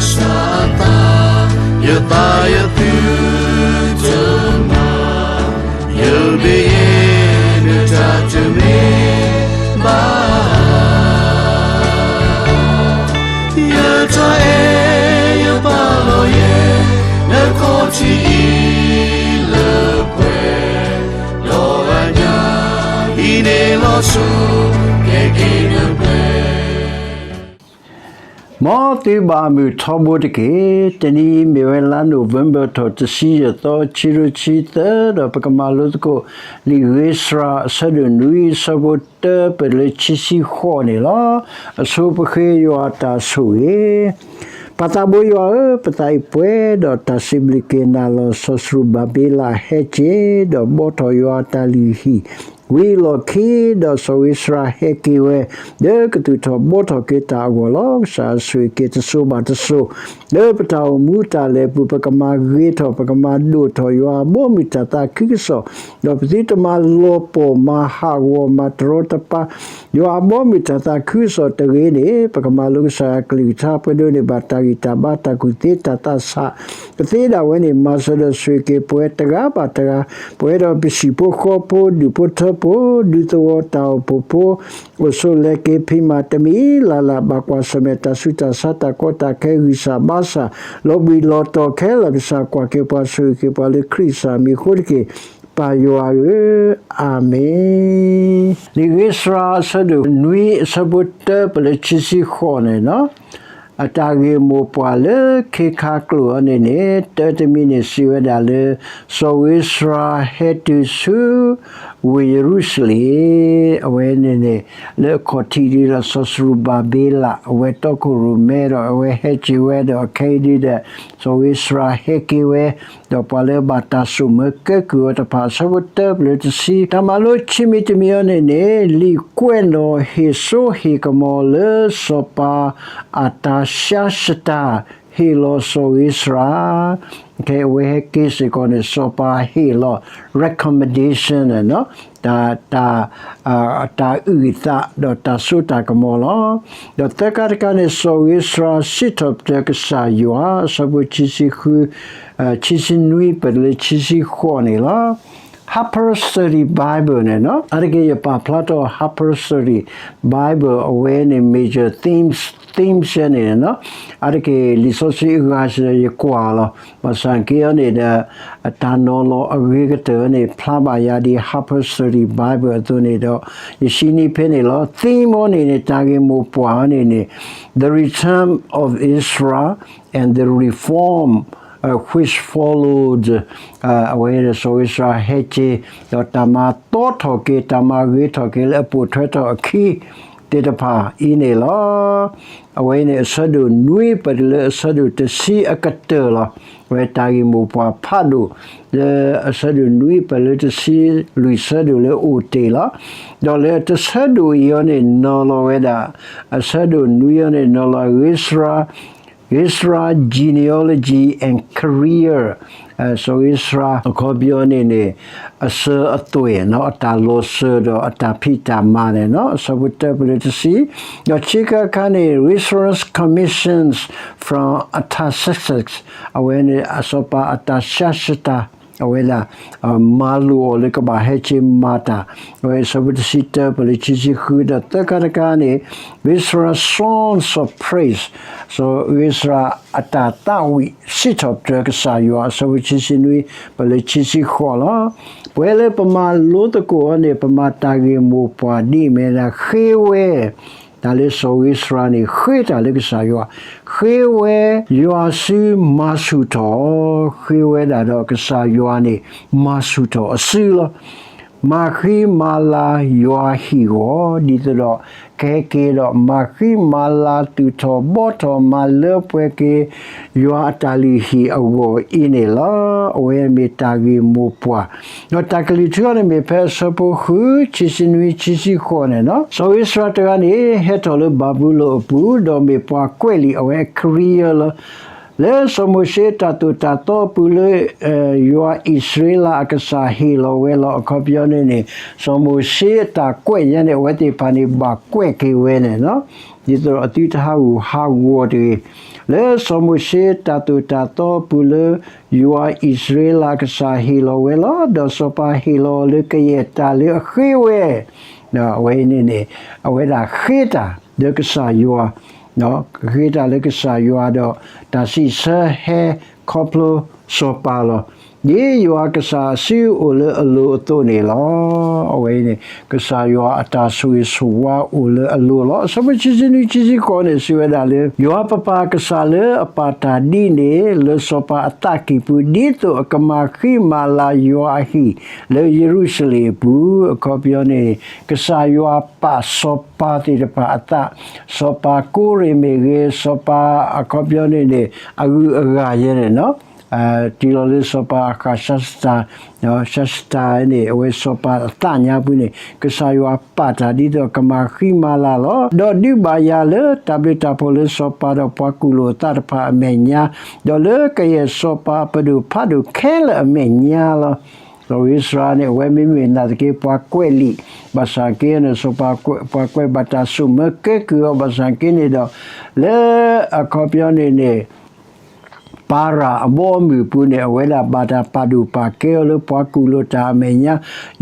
စၢ်အသး, ယသးယသုတမၤ, ယဘၣ်ယဲဒၣ်တမ့ၢ်ဘၣ်. ယတၢ်အဲၣ်ယပာ်လီၤယဲ, နခီၣ်ထံးအံၤလၢပှဲၤ, ဒီးအညၣ်အံၤန့ၣ်လီၤစိၤ, ကဲက့ၤနပှဲၤ မ်သုဘၣ်မုာ်ထီဘိတက့ၢ်. တနံၤအံၤမ့ၢ်ဝဲလါ November ထီၣ်တဆံယဲၢ်သီ ခံကထိခံဆံသၢ, ဒီးပကမၤလိသကိး လံာ်ဂ့ၤစှၤအဆၢဒိၣ်နွံ အဆၢဖိတၢပၢၢ်လၢခံဆံဃိးန့ၣ်လီၤ. အဆိပဃ့ယွၤအတၢ်ဆိၣ်ဂ့ၤ. ပၢ်သးဘိယွၤဧၢ, ပသးအံၤပှဲၤဒီးတၢ်စံးဘျုးက့ၤနၤလီၤ. စီၤစရူၤဘၤဘ့လးဟဲက့ၤ, ဒီးဘှီထီၣ်ယွၤအတၢ်လုၢ်ဟံၣ် ဝံၤအလီၢ်ခံ, ဒီးစီၤဧ့စြၤဟဲက့ၤဝဲ, ဒီးကသူၣ်ထီၣ်ဘှီထီၣ်က့ၤတၢ်အဂီၢ်လီၤ. ကစၢ်ဆိၣ်ဂ့ၤက့ၤတစိၤဘၣ်တစိၤ, လၢပတၢ်အိၣ်မူတၢ်လဲၤအပူၤ ပကမၤဂ့ၤထီၣ် ပကမၤဒိၣ်ထီၣ်ယွၤအဘီအမုၢ်တၢ်သးခုကစီၣ်, ဒီးပသုတမၤလီၤပှီၢ်မၤဟးဂီၤမၤတရီတပါ ယွၤအဘီအမုၢ်တၢ်သးခုကစီၣ်တဂ့ၤန့ၣ် ပကမၤလိကစၢ်ယွၤအကလုၢ်ကထါ ပှဲၤဒိးန့ၢ်ဘၣ်တၢ်ဂံၢ်တၢ်ဘါ တၢ်ကူၣ်သ့တၢ်သးဆး ကသ့ဒၣ်ဝဲန့ၣ် မၤစၢၤဒီးဆိၣ်ဂ့ၤက့ၤပဝဲတဂၤဘၣ်တဂၤ, ပဝဲဒီးပဟံၣ်ဖိဃီဖိ ဒူၣ်ဖိထၢဖိ ဒူသဝီတၢ်အိၣ်ဖှိၣ်ဖိ အိၣ်ဆိးလဲၤက့ၤဖံးမၤတမံၤလၢ်လၢ် ဘၣ်ကွၢ်ဆၢၣ်မဲာ်တၢ်ဆူးတၢ်ဆါ တၢ်ကီတၢ်ခဲ ဂံၢ်စၢ်ဘါစၢ် လီၤဘှံးလီၤတီၤခဲလၢာ် ကစၢ်ကွၢ်က့ၤပှၤ ဆိၣ်ဂ့ၤက့ၤပှၤလၢခရံာ်ကစၢ်မံၤအဃိတက့ၢ် ပၢ်ယွၤဧၢ, အၤမ့ၣ်. လံာ်ဂ့ၤစှၤအဆၢဒိၣ်နွံ အဆၢဖိတၢပၢၢ်လၢခံဆံဃိးန့ၣ်လီၤ. အတၢ်ဂ့ၢ်မိၢ်ပှၢ်လၢခ့ခါကျိာ်အီၤန့ၣ်န့ၣ် တၢတမံၤန့ၣ်စံးဝဲဒၣ်လၢ စီၤဧ့စြၤဟဲတုၤဆူဝ့ၢ်ယရူၤၡလ့ၣ်, အဝဲန့ၣ်န့ၣ် လၢအခီၣ်ထံးဒ်ဒီး စီၤစရူၤဘၤဘ့လး အဝဲတီခိၣ်ရိၣ်မဲဒီး အဝဲဟဲက့ၤဝဲဒီး အခဲအံၤဒ်ဒီး စီၤဧ့စြၤဟဲက့ၤဝဲ ဒီးပှၤလၢဘၣ်တၢ်ဆိၣ်မၢကဲကုၢ်အီၤတဖၣ် အဆၢဖိတၢပၢၢ်လၢတဆံ တၢ်မၤလိခံမံၤတမံၤအီၤန့ၣ်န့ၣ် လံာ်ကွဲးနီၣ်ဟ့ၣ်စိဟ့ၣ်ကမီၤလၢစီၤပၤအတၢ်ရှါၡတၢ် ဟ့ၣ်လီၤစီၤဧ့စြၤ ခဲအဝဲဟဲက့ၤစ့ၢ်ကီးန့ၣ် စီၤပၤဟ့ၣ်လီၤ recommendation တၢ် တၢ် တၢ်အုၣ်အသးဒီးတၢ်စိတၢ်ကမီၤလီၤ. ဒီးသၢခါတခါန့ၣ် စီၤဧ့စြၤစံးထီၣ်ပတြၢၤကစၢ်ယွၤ အဆၢဖိခံဆံဃု ခံဆံနွံ ပၢၢ်လၢခံဆံဃိးန့ၣ်လီၤ. Harper's Study Bible န့ၣ်လီၤ. အါတက့ၢ်ယပာ်ဖျါထီၣ် Harper's Study Bible အဝဲန့ၣ် major themes, themes န့ၣ်လီၤ. အါတက့ၢ်လံာ်စီဆှံအဂၤစ့ၢ်ဒီးယကွၢ်လီၤ. ဘၣ်ဆၣ်က့အီၤန့ၣ်ဒီး အတၢ်နီၤလီၤအဂ့ၤကတၢၢ်န့ၣ် ဖျါဘၣ်ယၤဒ် Harper's Study Bible အသိးန့ၣ်ဒီး ယဟံးန့ၢ်ဖဲန့ၣ်လီၤ. Theme အီၤန့ၣ်န့ၣ် တၢ်ဂ့ၢ်မိၢ်ပှၢ်အီၤန့ၣ်န့ၣ် The Return of Ezra and the Reform which followed, အဝဲန့ၣ် စီၤဧ့စြၤဟဲက့ၤ ဒီးတၢ်မၤသီထီၣ်က့ၤ တၢ်မၤဂ့ၤထီၣ်က့ၤလၢအပိာ်ထွဲထီၣ်အခံသ့ၣ်တဖၣ်အံၤန့ၣ်လီၤ. အဝဲအံၤန့ၣ် အဆၢဒိၣ်နွံပၢၢ်တုၤလၢအဆၢဒိၣ်တဆံအကတၢၢ်လီၤ. အဝဲတၢ်ဂ့ၢ်မိၢ်ပှၢ်ဖးဒိၣ် လၢအဆၢဒိၣ်နွံပၢၢ်လၢတဆံ လွံၢ်ဆၢဒိၣ်လၢအိၣ်တ့ၢ်လီၤ. ဒီးလၢတဆၢဒိၣ်အံၤအီၤန့ၣ် နီၤလီၤဝဲဒၣ် အဆၢဒိၣ်နွံအီၤန့ၣ် နီၤလီၤ Ezra, Ezra genealogy and career, စီၤဧ့စြၤ အခီပညီန့ၣ်န့ၣ် အစၢၤအသွဲၣ် အတၢ်လီၤစၢၤဒီးအတၢ်ဖံးတၢ်မၤန့ၣ်လီၤ. အဆၢဖိတၢပၢၢ်လၢတဆံ, ဒီးခံခါတခါန့ၣ် Ezra's commissions from Artaxerxes, အဝဲန့ၣ် အစီၤပၤအတၢ်ရှါၡတၢ် အဝဲဒၣ် မၤလိာ်အီၤလၢကဘၣ်ဟဲက့ၤမၤတၢ်, အဝဲအဆၢဖိတဆံတၢပၢၢ်လၢခံဆံဃု ဒီးသၢခါတခါန့ၣ် Ezra's songs of praise, စီၤဧ့စြၤအတၢ်သးဝံၣ်စံးထီၣ်ပတြၢၤကစၢ်ယွၤ အဆၢဖိခံဆံနွံ ပၢၢ်လၢခံဆံဃိးလီၤ. ပဝဲလၢပမၤလိသကိးအီၤန့ၣ် ပမၤတၢ်ဂ့ၢ်မိၢ်ပှၢ်ဒ်အမ့ၢ်ဒၣ်ဃ့ဝဲ တၢ်လၢစီၤဧ့စြၤန့ၣ် ဃ့တၢ်လၢကစၢ်ယွၤ, ဃ့ဝဲယွၤစုမၤဆူၣ်ထီၣ်, ဃ့ဝဲဒၣ်ဒီးကစၢ်ယွၤန့ၣ် မၤဆူၣ်ထီၣ်အစုလီၤ. မၤဃံမၤလၤယွၤဟံၣ်အဂီၢ် ဒ်သိးဒီး ကဟဲက့ၤဒီး မၤဃံမၤလၤသူၣ်ထီၣ်ဘှီထီၣ်မၤလၢပှဲၤက့ၤ ယွၤအတၢ်လုၢ်ဟံၣ်အဂီၢ်အံၤန့ၣ်လီၤ. အဝဲမ့ၢ်တၢ်ဂ့ၢ်မိၢ်ပှၢ် ဒီးတၢ်ကလုၢ်ထူအီၤန့ၣ်မ့ၢ်ဖဲအဆၢဖိဃု ခံဆံနွံ ခံဆံဃိးန့ၣ်လီၤ. စီၤဧ့စြၤတဂၤန့ၣ် ဟဲထီၣ်လၢဘၤဘူလိၣ်အပူၤ ဒီးမ့ၢ်ပှၤကွဲးလံာ် အဝဲအ career လၢ လၢစီၤမိၤၡ့အတၢ်သိၣ်တၢ်သီအပူၤလၢ ယွၤအံၣ်စရ့လးအကစၢ်ဟ့ၣ်လီၤဝဲလီၤ. အခီပညီန့ၣ်န့ၣ် စီၤမိၤၡ့အတၢ်ကွဲးညါန့ၣ် အဝဲသ့ၣ်တဖၣ်န့ၣ်ဘၣ်ကွဲးက့ၤဝဲန့ၣ်လီၤ. ဒ်သိးဒီးအသုတဟးဂူာ်ဟးဂီၤတဂ့ၤ. လၢစီၤမိၤၡ့တၢ်သိၣ်တၢ်သီအပူၤလၢ ယွၤအံၣ်စရ့လးအကစၢ်ဟ့ၣ်လီၤဝဲလီၤ. ဒီးစီၤပၤဟ့ၣ်လီၤလၢကယဲၢ်တၢ်လၢအဃ့ဝဲ အဝဲန့ၣ်န့ၣ် အဝဲဒၣ်ဃ့တၢ်လၢကစၢ်ယွၤ, ဃ့တၢ်လၢကစၢ်ယွၤဒီး တၢ်စံးဆၢဟဲခီဖျိစီၤပၤလီၤ. ဒ်ယွၤကစၢ်အစုအိၣ်လၢအလိၤအသိးန့ၣ်လီၤ. အဝဲန့ၣ် ကစၢ်ယွၤအတၢ်ဆိၣ်ဂ့ၤဆိၣ်ဝါအိၣ်လၢအလိၤလီၤ. အဆၢဖိခံဆံနွံ ခံဆံဃိးန့ၣ် စံးဝဲဒၣ်လၢ ယွၤပပၢ်ကစၢ်လၢအပာ်တၢ်ဒ်န့ၣ် လၢစီၤပၤအသးကံၢ်ပူၤ ဒ်သိးအကမၤဃံမၤလၤယွၤအဟံၣ် လၢယရူၤၡလ့ၣ်အပူၤ, အခီပညီန့ၣ် ကစၢ်ယွၤပာ်စီၤပၤသ့ၣ်တဖၣ်အသး, စီၤပၤကိရ့ၣ်မ့ၢ်ဂ့ၤ, စီၤပၤအခီပညီန့ၣ်န့ၣ် အဂုၤအဂၤယဲန့ၣ်လီၤ. တုၤလီၤလၢစီၤပၤအဃၣ်ရှၤရှတၢၢ်, ရှၤရှတၢၢ်န့ၣ် အဝဲစီၤပၤအသးညါပူၤန့ၣ် ကစၢ်ယွၤပာ်တၢ်ဒ်သိးကမၤဃံမၤလၤလီၤ. ဒီးဒုးဘၣ်ယၤလၢတၢ်ဘျုးတၢ်ဖှိၣ်လၢစီၤပၤဒီးပှၤကူၣ်လိာ်အသးတဖၣ်အမဲာ်ညါ, ဒီးလၢကယဲၢ်စီၤပၤအပဒိၣ်ဖးဒိၣ်ခဲလၢာ်အမဲာ်ညါလီၤ. စီၤဧ့စြၤန့ၣ် အဝဲမ့မ့ၢ်နာ်သက့ ပှၤကွဲးလံာ်, ဘၣ်ဆၣ်က့န့ၣ် စီၤပၤပှၤကွဲးဘၣ်တၢ်ဆိၣ်မၢကဲကုၢ်အီၤ ဘၣ်ဆၣ်က့န့ၣ်ဒီး လၢအခီပညီန့ၣ်န့ၣ် ပၤရၣ်အဘီအမုၢ်အပူၤန့ၣ် အဝဲဒၣ်ဘၣ်တၢ်ပာ်ဒိၣ်ပာ်ကဲအီၤလၢပှၤကူၣ်လိာ်တၢ်အမဲာ်ညါ,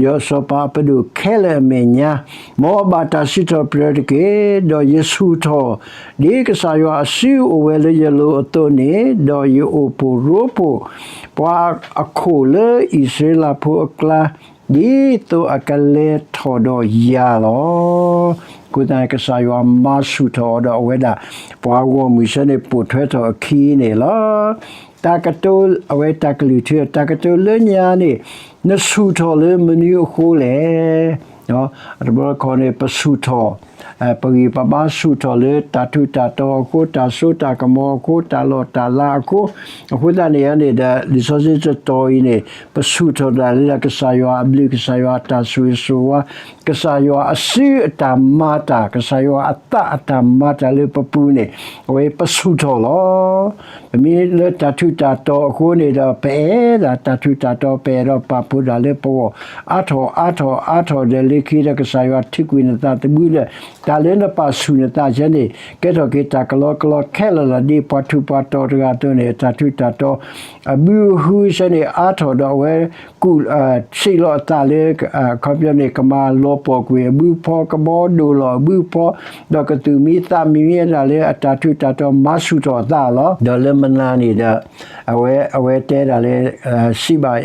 ယွၤစီၤပၤအပဒိၣ်ခဲလၢာ်အမဲာ်ညါ, မ်အဘၣ်တၢ်စံးထီၣ်ပတြၢၤတက့ၢ်. ဒီးယဆူၣ်ထီၣ် ဒ်ကစၢ်ယွၤအစုအိၣ်ဝဲလၢယလိၤအသိးန့ၣ်, ဒီးယအိၣ်ဖှိၣ်ရိဖှိၣ် ပှၤအခိၣ်လၢအံၣ်စရ့လးဖိအကျါ ဒ်သိးအကလဲၤထီၣ်ဒီးယၤလီၤ. အဃိသတးန့ၣ် ကစၢ်ယွၤမၤဆူၣ်ထီၣ်အီၤဒီးအဝဲဒၣ် ပှၤဂီၢ်မုၢ်ဆၢန့ၣ် ပိာ်ထွဲထီၣ်အခံန့ၣ်လီၤ. တၢ်ကတိၤ အဝဲတၢ်ကလုၢ်ထံ တၢ်ကတိၤလၢညါန့ၣ် နဆူၣ်ထီၣ်လၢမနုၤအဃိလဲၣ်. တဘျီတခီၣ်န့ၣ် ပဆူၣ်ထီၣ် ပဂံၢ်ပဘါဆူၣ်ထီၣ်လၢတၢ်ထူးတၢ်တီၤအဃိ, တၢ်စိတၢ်ကမီၤအဃိ, တၢ်လီၢ်တၢ်လၤအဃိ, အဃိသတးန့ၣ်န့ၣ်ဒီး လံာ်စီဆှံတတီၤအံၤန့ၣ် ပဆူၣ်ထီၣ်ဒၣ်လၢကစၢ်ယွၤအဘျုး ကစၢ်ယွၤအတၢ်ဆိၣ်ဂ့ၤဆိၣ်ဝါ, ကစၢ်ယွၤအစုအတၢ်မၤတၢ်, ကစၢ်ယွၤအသးအတၢ်မၤတၢ်လၢပပူၤန့ၣ် အဝဲပဆူၣ်ထီၣ်လီၤ. ပမ့ၢ်လၢတၢ်ထူးတၢ်တီၤအဃိန့ၣ်ဒီး ပအဲၣ်ဒၣ်တၢ်ထူးတၢ်တီၤ ပအဲၣ်ဒိးပာ်ဖှိၣ်ဒၣ်လၢပဂီၢ် အါထီၣ်အါထီၣ်အါထီၣ်ဒီး လၢခံဒီးကစၢ်ယွၤထုးကွံာ်နသးသမူဒီး တၢ်လၢနပာ်ဆူၣ်နသးယဲန့ၣ် ကဲထီၣ်က့ၤတၢ်ကလီကလီခဲလၢာ်လီၤ. ဒ်ပှၤထူးပှၤတီၤတဂၤအသိးန့ၣ် တၢ်ထူးတၢ်တီၤ အဘုအဟုယဲန့ၣ် အါထီၣ်ဒီးအဝဲ ကူၣ် စံးလီၤအသးလၢ အခီပညီန့ၣ် ကမၤလီၤပှီၢ်ကွံာ်အဘုဖီ ကဘီဒိၣ်လီၤအဘုဖီ ဒီးကသူၣ်မံသးမံမ့ၢ်ဝဲဒၣ်လၢအတၢ်ထူးတၢ်တီၤမၤဆူၣ်ထီၣ်အသးလီၤ. ဒီးလၢမနၤန့ၣ်ဒီး အဝဲ အဝဲတဲဒၣ်လၢ စံးဘၣ်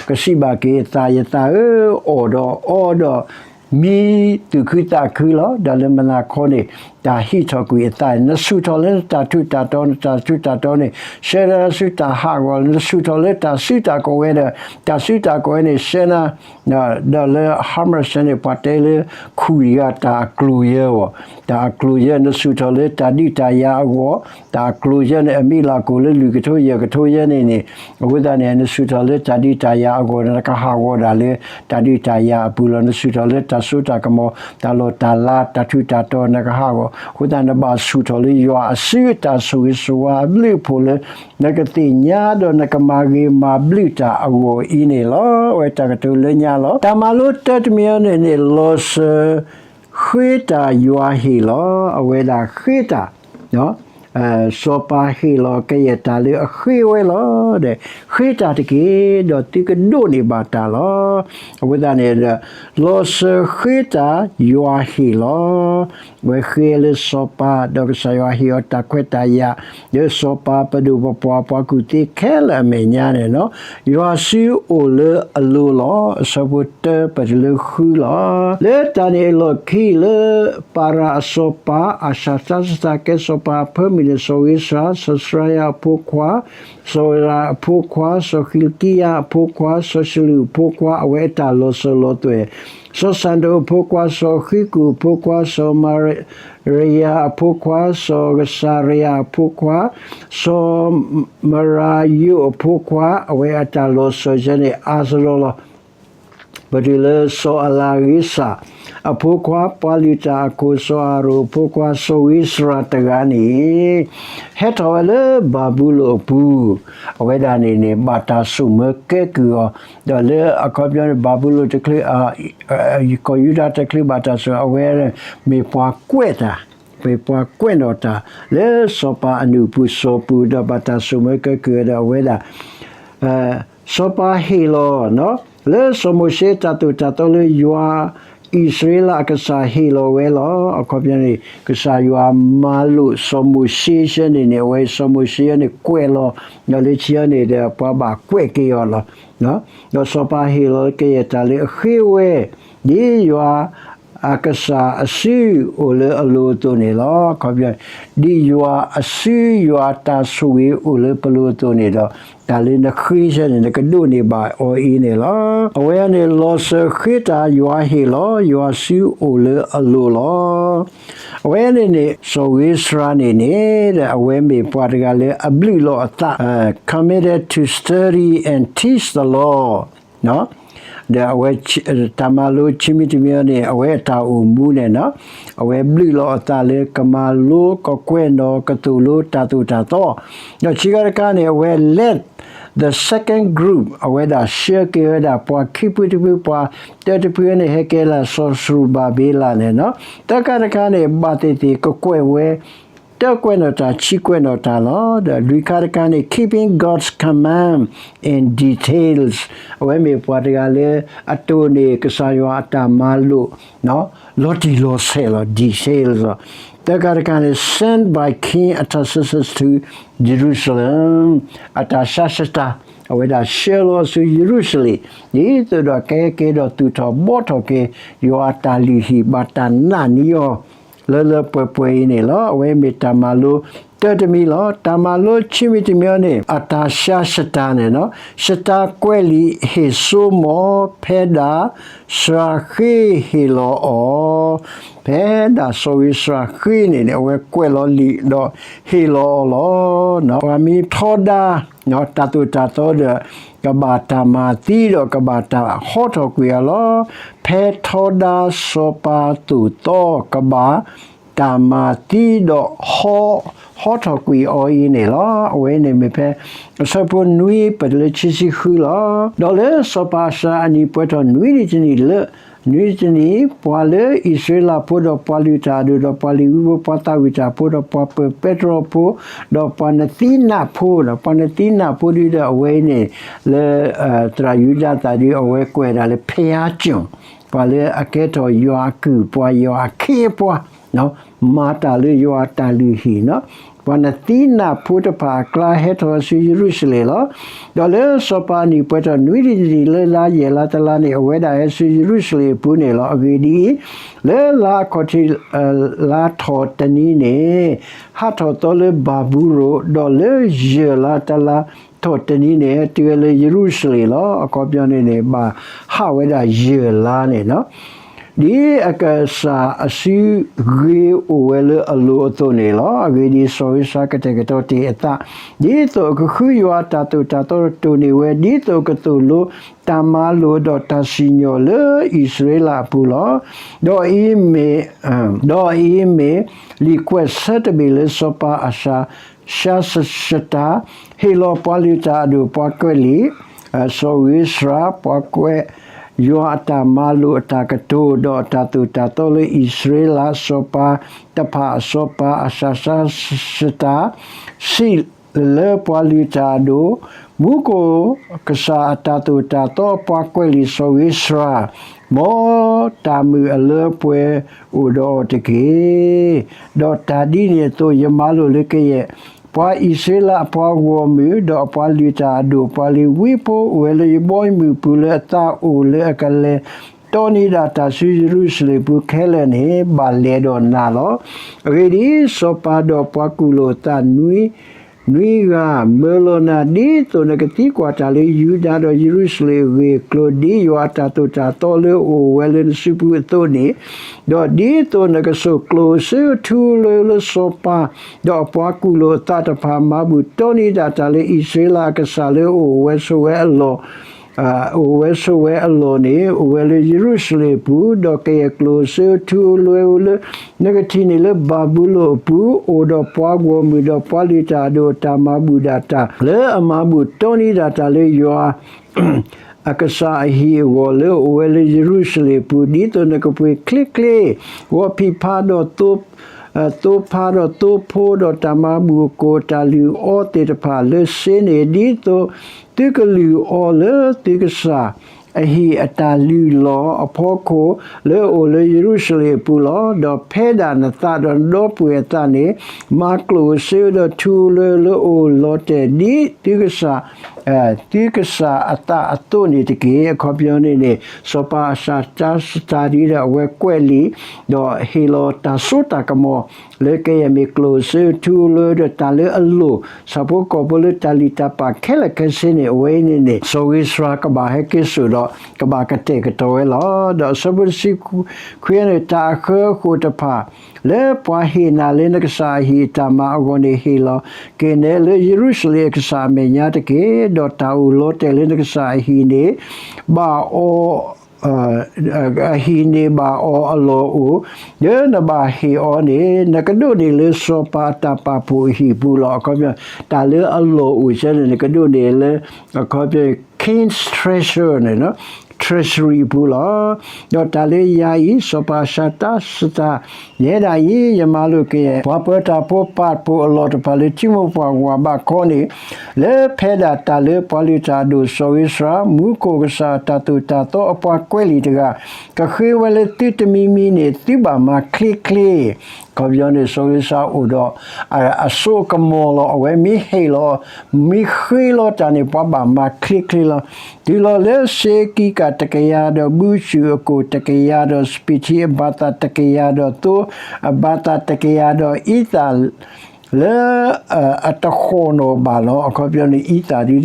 ကစံးဘၣ်က့ၤအသး ယသးဧၢ, အီၣ်ဒီးအီဒီး မံသူၣ်ခုသးခုလီၤ. ဒီးလၢမနၤခီန့ၣ် တၢ်ဟံးထီၣ်ကွံာ်အသးန့ၣ် နဆူၣ်ထီၣ်လၢနတၢ်ထူးတၢ်တီၤ နတၢ်ထူးတၢ်တီၤန့ၣ် ဆှၢဒၣ်ဆူတၢ်ဟးဂီၤလီၤ. နဆူၣ်ထီၣ်လၢတၢ်စုတၢ်ကဝဲၤဒီး တၢ်စုတၢ်ကဝဲၤန့ၣ် ဆှၢနၤ ဒီးလၢ Hamas န့ၣ် ပှၤတဲလၢ ခူၣ်တဂၤတၢ်အကျိၤယဲအဂီၢ်, တၢ်အကျိၤယဲ နဆူၣ်ထီၣ်လၢတၢ်ဒုးတၢ်ယၤအဂီၢ်, တၢ်အကျိၤယဲန့ၣ် အမံၤလၢ်ကိၣ်လၢလွံၢ်ကထိယဲၢ်ကထိယဲန့ၣ်န့ၣ် အဃိသတးန့ၣ် နဆူၣ်ထီၣ်လၢတၢ်ဒုးတၢ်ယၤအဂီၢ် နကဟးဂီၤဒၣ်လၢတၢ်ဒုးတၢ်ယၤအပူၤလီၤ. နဆူၣ်ထီၣ်လၢတၢ်စိတၢ်ကမီၤ တၢ်လီၢ်တၢ်လၤ တၢ်ထူးတၢ်တီၤ နကဟးဂီၤ, အဃိသတး နဘၣ်ဆူၣ်ထီၣ်လၢယွၤအစုအတၢ်ဆိၣ်ဂ့ၤဆိၣ်ဝါအဘျုးအဖှိၣ်လၢ နကသ့ၣ်ညါဒီးနကမၤဂ့ၤမၤဘျုးတၢ်အဂီၢ်အံၤန့ၣ်လီၤ. အဝဲတၢ်ကတိၤလၢညါလီၤ. တၢ်မၤလိတၢ်တမံၤအံၤန့ၣ်န့ၣ် လီၤစၢၤ ဃ့တၢ်ယွၤဟ့ၣ်လီၤ, အဝဲဒၣ်ဃ့တၢ် စီၤပၤဟ့ၣ်လီၤကယဲၢ်တၢ်လၢအဃ့ဝဲလီၤ. ဒီးဃ့တၢ်တက့ၢ်, ဒီးသုကဒိးန့ၢ်ဘၣ်တၢ်လီၤ. အဃိသတးန့ၣ်ဒီး လီၤစၢၤဃ့တၢ်ယွၤဟ့ၣ်လီၤ. အဝဲဃ့လၢစီၤပၤ ဒီးကစၢ်ယွၤဟ့ၣ်အီၤတၢ်ခွဲးတၢ်ယာ်, လၢစီၤပၤပဒိၣ်ပပှၢ်ပှၤကူၣ်သ့ခဲလၢာ်အမဲာ်ညါန့ၣ်လီၤ. ယွၤစုအိၣ်လၢအလိၤလီၤ. အဆၢဖိတၢပတုၤလၢဃုလီၤ. လၢတၢ်န့ၣ်အလီၢ်ခံလၢ ပၤရၣ်အစီၤပၤ အၡၤသးစတၢ် ကဲစီၤပၤအဖၢမုၢ်န့ၣ် စီၤဧ့စြၤ, စီၤစရယၤအဖိခွါ, စီၤယၤအဖိခွါ, စီၤဃံလကံယၤအဖိခွါ, စီၤၡလူးအဖိခွါ, အဝဲအတၢ်လီၤစၢၤလီၤသွဲၣ်, စီၤစၤဒိာ်အဖိခွါ, စီၤဃံကူာ်အဖိခွါ, စီၤမရယၤအဖိခွါ, စီၤကစၤရယၤအဖိခွါ, စီၤမရၤယိာ်အဖိခွါ, အဝဲအတၢ်လီၤစၢၤယဲန့ၣ် အါစရီလီၤ. ပတုၤလၢစီၤအလၤဂ့ၤစၢ်, အဖိခွါ ပှၤလုၢ်တၢ်အခိၣ် စီၤအၤရိၣ်အဖိခွါ စီၤဧ့စြၤတဂၤန့ၣ် ဟဲထီၣ်ဝဲလၢဘၤဘူလိၣ်အပူၤ, အဝဲဒၣ်န့ၣ်န့ၣ် ဘၣ်တၢ်ဆိၣ်မၢကဲကုၢ်အီၤ, ဒီးလၢအခီပညီန့ၣ် ဘၤဘူလိၣ်တချုး ကီၢ်ယူဒၤတချုးဘၣ်တၢ်ဆိၣ် အဝဲမ့ၢ်ပှၤကွဲးတၢ်, မ့ၢ်ပှၤကွဲးနီၣ်တၢ် လၢစီၤပၤအနုာ်ပူၤစီၤပူၤ ဒီးဘၣ်တၢ်ဆိၣ်မၢကဲကုၢ်ဒီးအဝဲဒၣ် စီၤပၤဟ့ၣ်လီၤ လၢစီၤမိၤၡ့တၢ်သိၣ်တၢ်သီလၢယွၤအံၣ်စရ့လးအကစၢ်ဟ့ၣ်လီၤဝဲလီၤ. အခီပညီန့ၣ် ကစၢ်ယွၤမၤလိာ်စီၤမိၤၡ့ဆၢန့ၣ်န့ၣ် အဝဲစီၤမိၤၡ့န့ၣ်ကွဲးလီၤ, ဒီးလၢခံန့ၣ်ဒီး ပှၤဘၣ်ကွဲးက့ၤအီၤလီၤ. ဒီးစီၤပၤဟ့ၣ်လီၤကယဲၢ်တၢ်လၢအဃ့ဝဲ ဒ်ယွၤအကစၢ်အစုအိၣ်လၢအလိၤအသိးန့ၣ်လီၤ. အခီပညီ ဒ်ယွၤအစုယွၤတၢ်ဆိၣ်ဂ့ၤအိၣ်လၢပလိၤအသိးန့ၣ်ဒီး တၢ်လၢနဃ့ဆၢန့ၣ် နကဒိးန့ၢ်ဘၣ်အီၤအံၤန့ၣ်လီၤ. အဝဲန့ၣ်လီၤစၢၤဃ့တၢ် ယွၤဟ့ၣ်လီၤ ယွၤစုအိၣ်လၢအလိၤလီၤ. အဝဲန့ၣ်န့ၣ် စီၤဧ့စြၤန့ၣ်န့ၣ် အဝဲမ့ၢ်ပှၤတဂၤလၢအဘျုးလီၤအသး committed to study and teach the law ဒီးအဝဲ တၢ်မၤလိခံမံၤတမံၤန့ၣ် အဝဲအတၢ်အိၣ်မူန့ၣ် အဝဲဘျုးလီၤအသးလၢကမၤလိကကွဲးနီၣ်ကသိၣ်လိတၢ်သိၣ်တၢ်သီ, ဒီးခံခါတခါန့ၣ် အဝဲ led the second group အဝဲဒၣ်ဆှၢက့ၤဝဲဒၣ်ပှၤခံဖုတဖု ပှၤတၢတဖုန့ၣ် ဟဲက့ၤလၢစီၤစရူၤဘၤဘ့လးန့ၣ်, သၢခါတခါန့ၣ် ဘၣ်သ့ၣ်သ့ၣ်ကကွဲးဝဲ တၢကွဲးနီၣ်တၢ် ဆံကွဲးနီၣ်တၢ်လီၤ. ဒီးလွံၢ်ခါတခါန့ၣ် keeping God's command in details အဝဲမ့ၢ်ပှၤတဂၤလၢအတိၢ်န့ၢ်ကစၢ်ယွၤအတၢ်မၤလိာ် လီၤတံၢ်လီၤဆဲးလီၤ details လီၤ. သၢခါတခါန့ၣ် sent by King Artaxerxes to Jerusalem အတၢ်ဆါစတၢ် အဝဲဒၣ်ဆှၢလီၤဆူယရူၤၡလ့ၣ် ဒ်သိးဒီးကဟဲက့ၤဒီးသူၣ်ထီၣ်ဘှီထီၣ်က့ၤ ယွၤအတၢ်လုၢ်ဟံၣ် ဘၣ်တၢ်နာ်န့ၢ်အီၤ လၢလၢပှဲၤပှဲၤအံၤန့ၣ်လီၤ. အဝဲမ့ၢ်တၢ်မၤလိတၢတမံၤလီၤ. တၢ်မၤလိခံမံၤတမံၤန့ၣ် အတၢ်ဆါစတၢ်န့ၣ် စတၢ်ကွဲးလံာ်ဟ့ၣ်စိမီၤ ဖဲဒၣ်စှၤဃ့ဟ့ၣ်လီၤအီၤ, ဖဲဒၣ်စီၤဧ့စြၤဃ့န့ၣ်န့ၣ် အဝဲကွဲးလီၤလံာ်ဒီးဟ့ၣ်လီၤအီၤလီၤ. ပှၤမ့ၢ်ထီဒါ တၢ်သိၣ်တၢ်သီဒီး ကဘၣ်တၢ်မၤသံဒီးကဘၣ်တၢ်ဟီထီၣ်ကွံာ်အီၤလီၤ. ဖဲထီဒါစီၤပၤသိၣ်သီ ကဘၣ်တၢ်မၤသံဒီး ဟီထီၣ်ကွံာ်အီၤအံၤန့ၣ်လီၤ. အဝဲန့ၣ်မ့ၢ်ဖဲ အဆၢဖိနွံ ပတုၤလၢခံဆံဃုလီၤ. ဒီးလၢစီၤပၤအစှၤအနံၣ်ပှဲၤထီၣ်နွံနံၣ်တနံၣ်လၢ နွံနံၣ်တနံၣ် ပှၤလၢအံၣ်စရ့လးဖိဒီးပှၤလုၢ်တၢ်အဒိၣ်ဒီးပှၤလ့ၤဝံဖိ ပှၤသးဝံၣ်တၢ်ဖိဒီး ပှၤပၢၢ်ပဲတြီဖိ ဒီးပှၤနသံနးဖိဒီး ပှၤနသံနးဖိဒုဒီးအဝဲအံၤန့ၣ် လၢ သရၣ်ယူဒၤသးဒု အဝဲကွဲးဒၣ်လၢ ဖဲအါကၠိၣ် ပှၤလၢအကဲထီၣ်ယွၤအကုၢ်ပှၤ ယွၤအခ့အပှၤ မၤတၢ်လၢယွၤအတၢ်လုၢ်ဟံၣ်န့ၣ် ပှၤနသံနးဖိတဖၣ်အကျါ ဟဲထီၣ်ဝဲဆူယရူၤၡလ့ၣ်လီၤ. ဒီးလၢစီၤပၤအနံၣ်ပှဲၤထီၣ်နွံနံၣ်တနံၣ် လၢလါယဲၢ်လါတလါန့ၣ် အဝဲဒၣ်ဟဲဆူယရူၤၡလ့ၣ်အပူၤန့ၣ်လီၤ. အဂ့ၢ်ဒ်အံၤ, လၢလါအခီၣ်ထံး လါထီၣ်တနံၤန့ၣ် ဟးထီၣ်သီလၢဘၤဘူၤလိၣ်, ဒီးလၢယဲၢ်လါတလါထီၣ်တနံၤန့ၣ် ဟဲတုၤဝဲလၢယရူၤၡလ့ၣ်လီၤ. အခီပညီန့ၣ်န့ၣ် ဘၣ်ဟးဝဲဒၣ်ယဲၢ်လါန့ၣ်လီၤ. ဒ်အကစၢ်အစုဂ့ၤအိၣ်ဝဲလၢအလိၤအသိးန့ၣ်လီၤ. အဂ့ၢ်ဒ်အံၤ, စီၤဧ့စြၤကတဲာ်ကတီၤတ့ၢ်အသး, ဒ်သိးအကဃုယွၤအတၢ်သိၣ်တၢ်သီ တိၢ်န့ၢ်ဝဲ, ဒ်သိးအကသိၣ်လိတၢ်မၤလိာ်ဒီးတၢ်စံၣ်ညီၣ်လၢအံၣ်စရ့လးအပူၤလီၤ. ဒီးအံၤမ့ၢ်, ဒီးအံၤမ့ၢ်လံာ်ကွဲးဆၢတဘ့ၣ်လၢစီၤပၤအစှၤ ဆှၢစတၢ် ဟ့ၣ်လီၤပှၤလုၢ်တၢ်အဒိၣ် ပှၤကွဲးလံာ်, စီၤဧ့စြၤ ပှၤကွဲးယွၤအတၢ်မၤလိာ်အတၢ်ကတိၤ ဒီးအတၢ်သိၣ်တၢ်သီလၢအံၣ်စရ့လးစီၤပၤတဖၣ်, စီၤပၤအစှၤဆှၢစတၢ် စံးလၢပှၤလုၢ်တၢ်အဒိၣ်, မူခိၣ်ကစၢ်အတၢ်သိၣ်တၢ်သီ ပှၤကွဲးလံာ်စီၤဧ့စြၤ, မ်တၢ်မုာ်အလၢပှဲၤအိၣ်ဒီးအီၤတက့ၢ်. ဒီးတၢ်ဒ်န့ၣ်အသိးယမၤလိာ်လၢကယဲၢ် ပှၤအံၣ်စရ့လးအပှၤဂီၢ်မုၢ် ဒီးအပှၤလုၢ်တၢ်အဒိၣ် ပှၤလ့ၤဝံဖိ အိၣ်ဝဲလၢယဘီအံၤမုၢ်ပူၤလၢအသးအိၣ်လၢအကလဲၤတီန့ၢ်ဒၣ်တၢ်ဆူယရူၤၡလ့ၣ်ပူၤခဲလၢာ်န့ၣ် ဘၣ်လဲၤဒီးနၤလီၤ. အဂ့ၢ်ဒ်အံၤ, စီၤပၤဒီးပှၤကူၣ်လိာ်အသးနွံ နွံဂၤ မၢလီၤနၤ ဒ်သိးနကသံကွၢ်တၢ်လၢယူဒၤဒီးယရူၤၡလ့ၣ်အဂ့ၢ်အကျိၤ ဒ်ယွၤအတၢ်သိၣ်တၢ်သီလၢအအိၣ်ဝဲလၢနစုပူၤအသိးန့ၣ်, ဒီးဒ်သိးနကစိာ်ကျိာ်အဆၢထူလၢလၢစီၤပၤ ဒီးအပှၤကူၣ်လိာ်အသးတဖၣ် မၤဘူၣ်တီန့ၢ်ဒၣ်တၢ်လၢအံၣ်စရ့လးအကစၢ်လၢအအိၣ်ဝဲဆိးဝဲအလီၢ် အိၣ်ဝဲဆိးဝဲအလီၢ်န့ၣ် အိၣ်ဝဲလၢယရူၤၡလ့ၣ်အပူၤ, ဒီးကယဲၢ်ကျိၣ်စ့ထူအလွဲၢ်အိၣ်လၢ နကထံၣ်န့ၣ်လၢဘၤဘူလိၣ်အပူၤ, အိၣ်ဒီးပှၤဂီၢ်မုၢ်ဒီးပှၤလုၢ်တၢ်အဒိၣ်အတၢ်မၤဘူၣ်ဒၣ်တၢ်, လၢအမၤဘူၣ်တီနံၤဒၣ်တၢ်လၢယွၤ အကစၢ်အဟံၣ်အဂီၢ်လၢအိၣ်ဝဲလၢယရူၤၡလ့ၣ်အပူၤ, ဒ်သိးနကပှ့ၤချ့ချ့, ဂီၤဖံးဖးဒီး သိဖါဒီးသိဖိဒီးတၢ်မၤဘူၣ်အကိၣ် တၢ်လုၢ်အီသ့ၣ်တဖၣ်လၢစ့န့ၣ်, ဒ်သိးသုကလုၢ်အီၤလၢသုကစၢ်အဟံၣ်အတၢ်လုၢ်လီၢ်အဖီခိၣ် လၢအအိၣ်လၢယရူၤၡလ့ၣ်အပူၤလီၤ. ဒီးဖဲဒၣ်နသးဒီးနဒီပုၢ်ဝဲၢ်အသးန့ၣ် မၤကျိၣ်စ့ဒီးထူအလွဲၢ်လၢအိၣ်လီၤတဲာ်ဒ်သုကစၢ် သုကစၢ်အသးအသိးန့ၣ်တက့ၢ်. အခီပညီန့ၣ်န့ၣ် စီၤပၤအစၢ်တၢ်စတၢ်ဒ်ဒီးအဝဲကွဲးလံာ် ဒီးဟ့ၣ်လီၤတၢ်စိတၢ်ကမီၤ လၢကယဲၢ်မ့ၢ်ကျိၣ်စ့ထူအလွဲၢ်ဒီးတၢ်လၢအလိၣ် ဆၣ်ဖိကီၢ်ဖိလၢတၢ်လုၢ်တၢ်ပာ်ခဲလၢာ်ခဲဆ့န့ၣ် အဝဲအံၤန့ၣ်န့ၣ် စီၤဧ့စြၤကဘၣ်ဟဲက့ၤစိာ်ဒီး ကဘၣ်ကတဲာ်ကတီၤဝဲလီၤ. ဒီးအဆၢဖိတဆံခွံန့ၣ် တၢ်အဃၢအဃိၣ်တဖၣ် လၢပှၤဟ့ၣ်နၤလၢနကစၢ်အဟံၣ်အတၢ်မၤအဂီၢ်န့ၣ် ဟ့ၣ်လီၤက့ၤနဲလၢယရူၤၡလ့ၣ်အကစၢ်အမဲာ်ညါတက့ၢ်. ဒီးတၢ်အိၣ်လီၤတဲာ်လၢနကစၢ်အဟံၣ်န့ၣ် ဘၣ်အီၤ အဟံၣ်န့ၣ်ဘၣ်အီၤအလီၢ်အိၣ်, လၢနဘၣ်ဟ့ၣ်အီၤန့ၣ် နကဒိးန့ၢ်လၢစီၤပၤအတၢ်ပာ်ဖှိၣ်အဟံၣ်ပူၤလီၤ. အခီပညီ တၢ်လၢအလီၢ်အိၣ်ကဲန့ၣ် နကဒိးန့ၢ်လၢ အခီပညီ King's Treasure န့ၣ် treasury အပူၤလီၤ. ဒီးတၢ်လၢယၤအံၤ စီၤပၤအစၢ်တၢ်စတၢ် ယဲဒၣ်အံၤ ယမၤလိာ်က့ၤ ပှၤပၢၤတၢ်ဖိပာ်ဖှိၣ်အလီၢ်တဖၣ်လၢထံမိၢ်ပှၢ်ဝၤဘးခီန့ၣ်, လၢဖဲဒၣ်တၢ်လၢပှၤလုၢ်တၢ်အဒိၣ်စီၤဧ့စြၤ မူခိၣ်ကစၢ်အတၢ်သိၣ်တၢ်သီအပှၤကွဲးလံာ်တဂၤ ကဃ့ဝဲလၢသုတမံၤမံၤန့ၣ် သုဘၣ်မၤချ့ချ့ အခီပညီန့ၣ် စီၤဧ့စြၤအိၣ်ဒီး အစိအကမီၤလီၤ. အဝဲမ့ၢ်ဟ့ၣ်လီၤ မ့ၢ်ဃ့လီၤတၢ်န့ၣ် ပှၤဘၣ်မၤချ့ချ့လီၤ. တုၤလီၤလၢစ့ကံကၣ်တကယၤဒီး ဘူၣ်စူၣ်အကိၣ်တကယၤဒီး စပံးထံအဘၤသးတကယၤဒီး သိအဘၤသးတကယၤဒီး အံသၣ် လၢ အတဃီၣ်နီၣ်ဘၣ်လီၤ. အခီပညီန့ၣ် အံသၣ်ဒ်ဒီး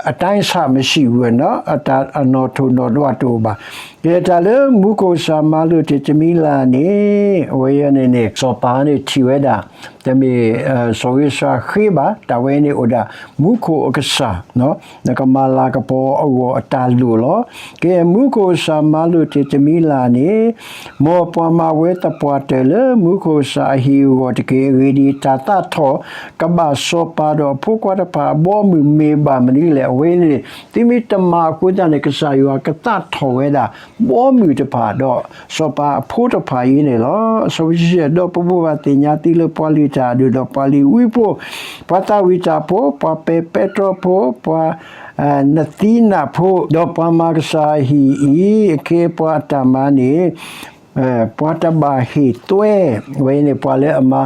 အတၢ်ဆၣ်မစံးဝဲနီၤ အတၢ်အနီၣ်ထိၣ်နီၣ်ဒွးတအိၣ်ဘၣ်. ကဲတၢ်လၢမူခိၣ်ကစၢ်မၤလိာ်တ့ၢ်တမံၤလၢ်န့ၣ် အဝဲအံၤန့ၣ်န့ၣ် စီၤပၤန့ၣ်ထံၣ်ဝဲဒၣ် တမ့ၢ် စီၤဧ့စြၤဃ့ဘၣ် တၢ်ဝဲန့ၣ်အိၣ်ဒၣ် မူခိၣ်အကစၢ် နကမၤလၤကပီၤအဂီၢ်အတၢ်လိၣ်လီၤ. ကဲမူခိၣ်ကစၢ်မၤလိာ်တ့ၢ်တမံၤလၢ်န့ၣ် မ်ပှၤမၤဝဲသပှၢ်တၢၢ်လၢမူခိၣ်ကစၢ်အဟံၣ်အဂီၢ်တက့ၢ်. အဂ့ၢ်ဒ်အံၤ တၢ်သးထီၣ်ကဘၣ်စီၤပၤဒီးအဖိခွါတဖၣ်အဘီအမုၢ်မ့ၢ်ဘၣ်မနုၤလဲၣ်. အဝဲန့ၣ် သုမ့ၢ်တမၤအဃိသတးန့ၣ် ကစၢ်ယွၤကသးထီၣ်ဝဲဒၣ် ဘီမုၢ်တဖၣ်ဒီး စီၤပၤအဖိတဖၣ်အံၤန့ၣ်လီၤ. အဆၢဖိတဆံ ဒီးပဘိးဘၣ်သ့ၣ်ညါသုလၢပှၤလုၢ်တၢ်အဒိၣ်ဒီးပှၤလ့ၤဝံဖိ ပှၤသးဝံၣ်တၢ်ဖိ ပှၤပဲာ်ပဲတြီဖိ ပှၤ နသံနၢ်ဖိ ဒီးပှၤမၤကစၢ်အဟံၣ်အံၤ အခ့အပှၤအတၢ်မၤန့ၣ် ပှၤတဘၣ်ဟ့ၣ်သွဲ အဝဲန့ၣ် ပှၤလၢအမၤ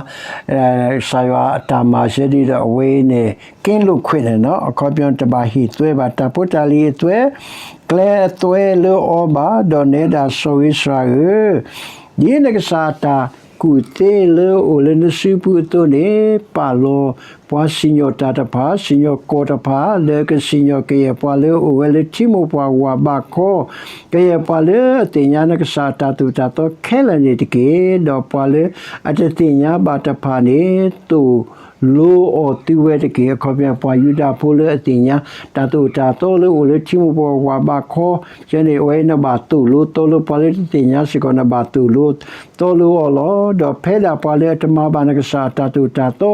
ကစၢ်ယွၤအတၢ်မၤစဲဒ်ဒီး အဝဲန့ၣ် ကင်းလွတ်ခွင့် န့ၣ်နီၤ အခီပညီတဘၣ်ဟ့ၣ်သွဲဘၣ် တၢ်ဖိတၢ်လံၤအသွဲ ကျဲအသွဲလၢအီၤဘၣ်. ဒီးနဲဒၣ်စီၤဧ့စြၤဧၢ, ဒ်နကစၢ်အတၢ်ကူၣ်သ့လၢအအိၣ်လၢနစုပူၤအသိးန့ၣ် ပာ်လီၤပှၤစံၣ်ညီၣ်တၢ်တဖၣ် စံၣ်ညီၣ်ကွီၢ်တဖၣ် လၢကစံၣ်ညီၣ်ကယဲၢ်ပှၤလၢအအိၣ်ဝဲလၢထံမိၢ်ပှၢ်ဝၤဘးခီ, ကယဲၢ်ပှၤလၢအသ့ၣ်ညါနကစၢ်အတၢ်သိၣ်တၢ်သီခဲလၢာ်န့ၣ်တက့ၢ်. ဒီးပှၤလၢအတသ့ၣ်ညါဘၣ်တဖၣ်န့ၣ် သိၣ်လိအီၤသုဝဲတက့ၢ်. အခီပညီ ပှၤယူဒၤဖိလၢအသ့ၣ်ညါ တၢ်သိၣ်တၢ်သီလၢအအိၣ်လၢထံမိၢ်ပှၢ်ဝၤဘးခီ ကဲန့ၣ် အဝဲနဘၣ်သိၣ်လိသီလိ ပှၤလၢတသ့ၣ်ညါစ့ၢ်ကီး နဘၣ်သိၣ်လိသီလိအီၤလီၤ. ဒီးဖဲဒၣ်ပှၤလၢအတမၤဘၣ်နကစၢ်အတၢ်သိၣ်တၢ်သီ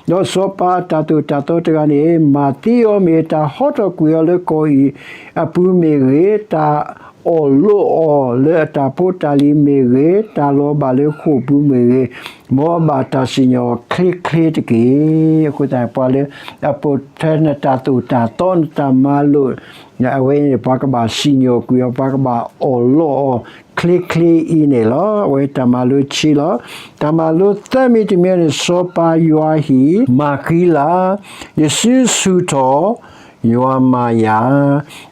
ဒီးစီၤပၤအတၢ်သိၣ်တၢ်သီတဂၤန့ၣ် မၤသံအီၤမ့ၢ်တၢ်ဟီထီၣ်ကွံာ်အီၤလၢကီၢ်အံၤအပူၤမ့ၢ်ဂ့ၤ, တၢ်အီၣ်လိးအီၤလၢအတၢ်ဖိတၢ်လံၤမ့ၢ်ဂ့ၤ, တၢ်လီၤဘၣ်လၢဃိာ်ပူၤမ့ၢ်ဂ့ၤ, မ်အဘၣ်တၢ်စံၣ်ညီၣ်ချ့ချ့တက့ၢ်. အဃိသတး ပှၤလၢအပိာ်ထွဲနတၢ်သိၣ်တၢ်သီ နတၢ်မၤလိာ် အဝဲန့ၣ် ပှၤကဘၣ်စံၣ်ညီၣ်ကွံာ်အီၤ ပှၤကဘၣ်အီၣ်လိးအီၤ ချ့ချ့အံၤန့ၣ်လီၤ. အဝဲတၢ်မၤလိခံလီၤ. တၢ်မၤလိသၢမံၤတမံၤန့ၣ် စီၤပၤယွၤဟံၣ် မၤဃံလၤ, ယစုဆူၣ်ထီၣ် ယွၤမၤယၤ,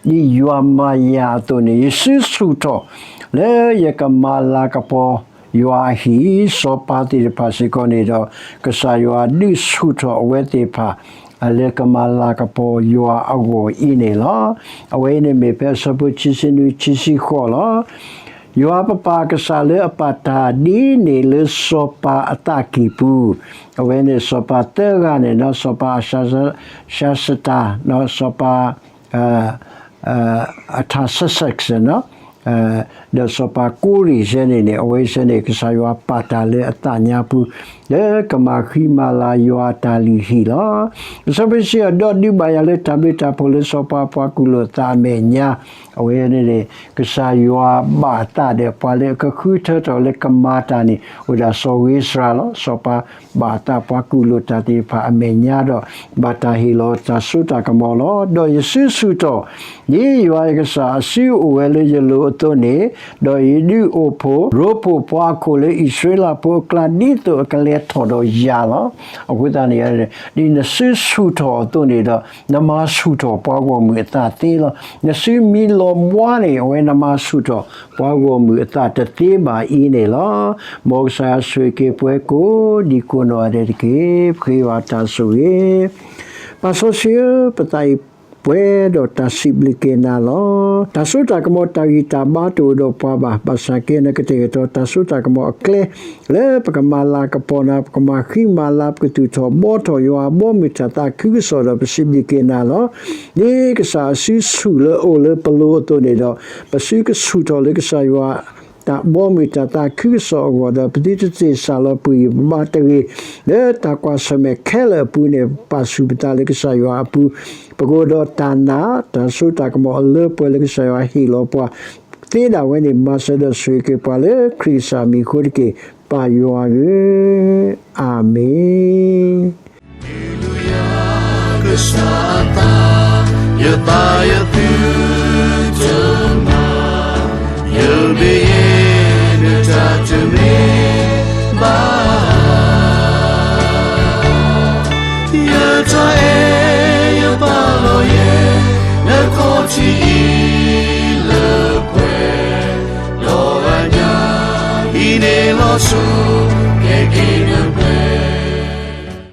ဒ်ယွၤမၤယၤအသိးန့ၣ် ယစုဆူၣ်ထီၣ် လၢယကမၤလၤကပီၤယွၤအဟံၣ်, စီၤပၤသ့ၣ်တဖၣ်စ့ၢ်ကီးန့ၣ်ဒီး ကစၢ်ယွၤဒုးဆူၣ်ထီၣ်အဝဲသ့ၣ်တဖၣ် လၢကမၤလၤကပီၤယွၤအဂီၢ်အံၤန့ၣ်လီၤ. အဝဲအံၤန့ၣ်မ့ၢ်ဖဲအဆၢဖိခံဆံနွံ ခံဆံဃိးလီၤ. ယွၤပပၢ်ကစၢ်လၢအပာ်တၢ်ဒ်န့ၣ်လၢစီၤပၤအသးကံၢ်ပူၤ, အဝဲန့ၣ်စီၤပၤသၢဂၤန့ၣ်ဒီး စီၤပၤအၡါစတၤ, စီၤပၤ Artaxerxes ဒီးစီၤပၤကိရ့ၣ်ယဲန့ၣ်န့ၣ် အဝဲယဲန့ၣ် ကစၢ်ယွၤပာ်တၢ်လၢအသးညါပူၤ လၢကမၤဃံမၤလၤယွၤအတၢ်လုၢ်ဟံၣ်လီၤ. အဆၢဖိတဆံယဲၢ် ဒီးဒုးဘၣ်ယၤလၢတၢ်ဘျုးတၢ်ဖှိၣ်လၢစီၤပၤပှၤကူၣ်လိာ်သးအမဲာ်ညါ, အဝဲန့ၣ်န့ၣ် ကစၢ်ယွၤဘၣ်အသးဒီးပှၤလၢအကဃုထၢထီၣ်လၢကမၤတၢ်န့ၣ် အိၣ်ဒၣ်စီၤဧ့စြၤလီၤ. စီၤပၤဘၣ်အသးပှၤကူၣ်လိာ်တၢ်သ့ၣ်တဖၣ်အမဲာ်ညါဒီး ဘၣ်တၢ်ဟ့ၣ်လီၤတၢ်စိတၢ်ကမီၤလီၤ. ဒီးယစုဆူၣ်ထီၣ် ဒ်ယွၤယကစၢ်အစုအိၣ်ဝဲလၢယလိၤအသိးန့ၣ်, ဒီးယဒုးအိၣ်ဖှိၣ်ရိဖှိၣ်ပှၤအခိၣ်လၢအံၣ်စရ့လးဖိအကျါ ဒ်သိးအကလဲၤထီၣ်ဒီးယၤလီၤ. အဃိသတးန့ၣ် ဒ်နစုဆူၣ်ထီၣ်အသိးန့ၣ်ဒီး နမၤဆူၣ်ထီၣ်ပှၤဂီၢ်မုၢ်အသးသ့လီၤ. နစုမံလီၤဘှါန့ၣ် အဝဲနမၤဆူၣ်ထီၣ်ပှၤဂီၢ်မုၢ်အသးတသ့ဘၣ်အံၤန့ၣ်လီၤ. မ်ကစၢ်ယွၤဆိၣ်ဂ့ၤက့ၤပှၤကိးဒံကိးနီၢ်ဂၤဒဲးတက့ၢ်. ပဃ့ဘါတၢ်ဆိၣ်ဂ့ၤ ပၢ်စီဆှံဧၢ, ပသးအံၤပှဲၤဒီးတၢ်စံးဘျုးက့ၤနၤလီၤ. တၢ်စိတၢ်ကမီၤတၢ်ဂံၢ်တၢ်ဘါတအိၣ်ဒီးပှၤဘၣ်. ဘၣ်ဆၣ်က့ နကတဲာ်ကတီၤတၢ်စိတၢ်ကမီၤအကျဲ လၢပကမၤလၤကပီၤနၤ, ပကမၤဃံမၤလၤ, ပကသူၣ်ထီၣ်ဘှီထီၣ်ယွၤအဘီအမုၢ်တၢ်သးခုကစီၣ်ဒီး ပစံးဘျုးက့ၤနၤလီၤ. ဒ်ကစၢ်အစုဆူၣ်လၢအအိၣ်လၢပလိၤအသိးန့ၣ်ဒီး ပစုကဆူၣ်ထီၣ်လၢကစၢ်ယွၤ တၢ်ဘီမုၢ်တၢ်သးခုကစီၣ်အဂီၢ်ဒီး ပသုတသ့ၣ်စၢ်လီၤပှ့ၤ ပဘၣ်တဂ့ၤ လၢတၢ်ကွၢ်ဆၢၣ်မဲာ်ခဲလၢာ်အပူၤန့ၣ် ပပာ်ဆူၣ်ပသးလၢကစၢ်ယွၤအပူၤ, ပကအိၣ်ဒီးတၢ်နာ် တၢ်စိတၢ်ကမီၤအလၢပှဲၤလၢကစၢ်ယွၤဟ့ၣ်လီၤပှၤသ့ဒၣ်ဝဲန့ၣ် မၤစၢၤဒီးဆိၣ်ဂ့ၤက့ၤပှၤလၢခရံာ်ကစၢ်မံၤအဃိတက့ၢ်. ပၢ်ယွၤဧၢ, အၤမ့ၣ်. ကစၢ်သး ယသးယသုတမၤ ယမ့ၢ်